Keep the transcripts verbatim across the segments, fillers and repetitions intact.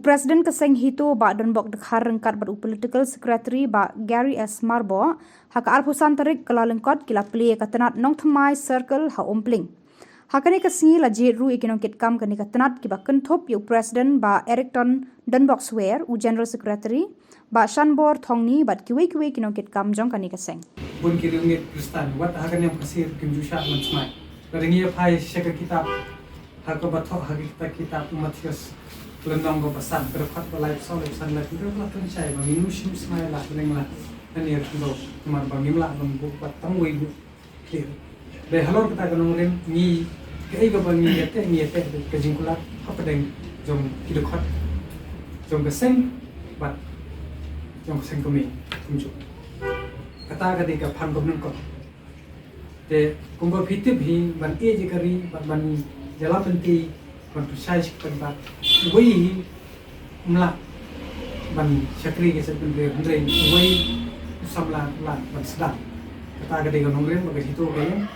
President ka seng HITO Bah Donbok Dkhar ryngkat bad u Political Secretary Bah Gary S Marbok, ha ka arphew san tarik Kyllalyngkot ki la plie ïa ka tnat Nongthymmai Circle ha Umpling. Ha kane ka sngi la jied ruh ïa ki nongkitkam kane ka tnat kiba kynthup ïa u President Bah Erickton Donbok Swer, u General Secretary Bah Shanbor Thongni bad kiwei kiwei ki nongkitkam jong kane ka seng. Bun ki riewngeit Khristan wat ha ka niam Khasi kim ju shah ban smai. Lada ngi ïa phai sha ka kitab, ha kaba thoh ha ka kitab u Mathaios lynnong kaba san, ka dkhot ba laiphew saw, laiphew san, laiphew, la pynshai ba ngin ym shym smai la bneng la hynñiew khyndew, namar ba ngim lah ban buh wat tang wei buh. Dei halor kata ka nongrim ngi, kaei kaba ngi ïateh, ngi ïateh ka jingkular hapdeng jong ki dkhot jong ka seng bad jong ka seng kmie kumjuh. Kata ka dei ka phang ka bneng ko. Te kumba phi tip hi, ban ïeit ïa ka ri bad ban ïalam lynti, ban pynshai sha ki paidbah, uwei hi um lah ban shakri ka jaitbynriew, hynrei uwei u samla u lah ban sdang. Kata ka dei ka nongrim ba ka HITO ka ïeng.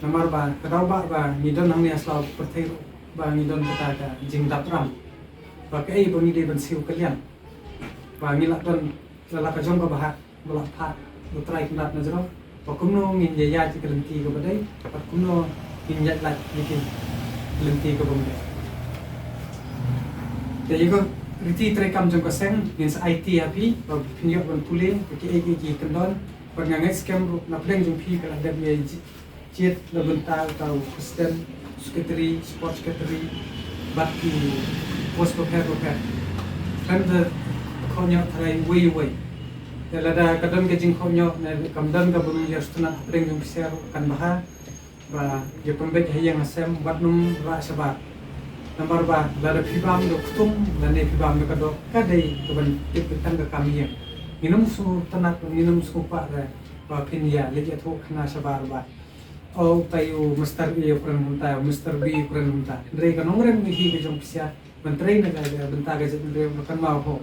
Namar ba ka daw ba, ba ngi don hangne ha Sla pyrthei ruh ba ngi don kata ka jingdap ram ba kaei ba ngi dei ban siew kylliang, ba ngi lah don la la ka jong kaba hap, ba la phah U Trai Kynrad na jrong, ba kumno ngin ïa ïaid ïa ka lynti kaba dei bad kumno ngin ïaid lait ïa ka lynti kaba ym dei. Te ïa ka riti treikam jong ka seng ngin sa aiti ha phi ba phin ïoh ban pule ba kiei kiei ki kyndon, bad nga ngeit skhem ruh na pdeng jong phi ka la dep ïa ji-, jied na bynta uta u President, Secretary, Sports Secretary bad ki post bapher bapher. Khlem da khohñioh tharai uwei uwei. Te lada ka don ka jingkhohñioh ne kam don kaba ym ïasngewtynnat hapdeng jong phi sha ruh kan bha ba ïa pynbeit ha ïing ha sem, wat nym rah shabar. Namar ba lada phi bam da u ktung lane phi bam da ka doh, ka dei kaban tip tang ka kam ïing. Ngin ym sngewtynnat, ngin ym sngewkwah re ba phin ïa leit ïathuh khana shabar ba, o, utai u Mister A u kren kumta, u Mister B u kren kumta. Hynrei ka nongrim hi ka jong phi sha ban trei na ka bynta ka jaitbynriew, na kynmaw ho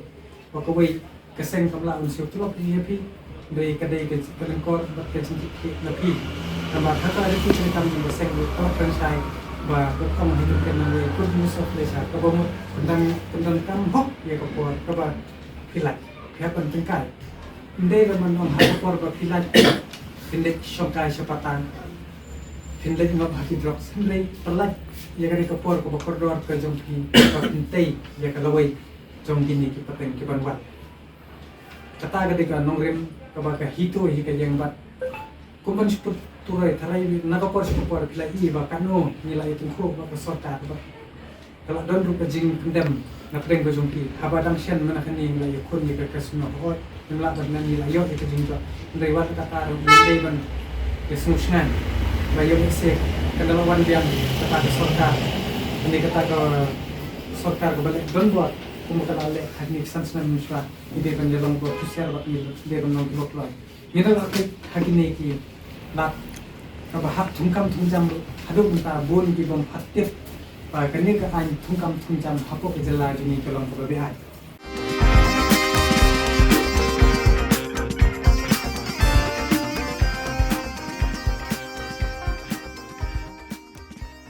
ba kawei ka seng kam lah ban siew tulop ïa phi. Hynrei ka dei ka, ka lyngkor bad ka jingkitkhlieh na phi. Namar kata ka dei ka kam jong ka seng ruh ka la kren shai ba ka ong ha ka kyrteng nongwei, good use of leisure, kaba mut pyndonkam, pyndonkam hok ïa ka por kaba phi lait, phi hap ban tyngkai. Ym dei ba man ong ha ka por ba phi lait phin leit shongkai sha patan, phin leit ngop ha ki drugs, hynrei pynlait ïa kane ka por kaba kordor ka jong phi ba phin tei ïa ka lawei jong kine ki pateng ki ban wan. Kata ka dei ka nongrim kaba ka HITO hi ka ïeng bad kumban shu pynturoi tharai na ka por sha ka por phi la i ba kano ngi la ïatyngkhuh bad ka sorkar bad ka la don ruh ka jingpyndem na pdeng ka jong phi. Haba dang shen mynta kane ngi la ïakhun ïa ka casino, hooid, ngim lah ban ong ngi la ïoh ïa ka jingjop. Hynrei wat kata ruh ngi dei ban ïasngewshngaiñ ba ïoh ïa se kan da la wan biang kata ka sorkar. Kane kata ka sorkar kaba leh donbor kumba ka la leh ha kine ki san snem mynshwa. Ngi dei ban ïalong ba husiar bad ngi dei ban long kiba kloi. Ngi da la peit ha kine ki lad kaba hap thungkam thungjam ruh haduh mynta bun ki bym pat tip ba kane ka aiñ thungkam thungjam hapoh ka jylla jong ngi ka long kaba beaiñ.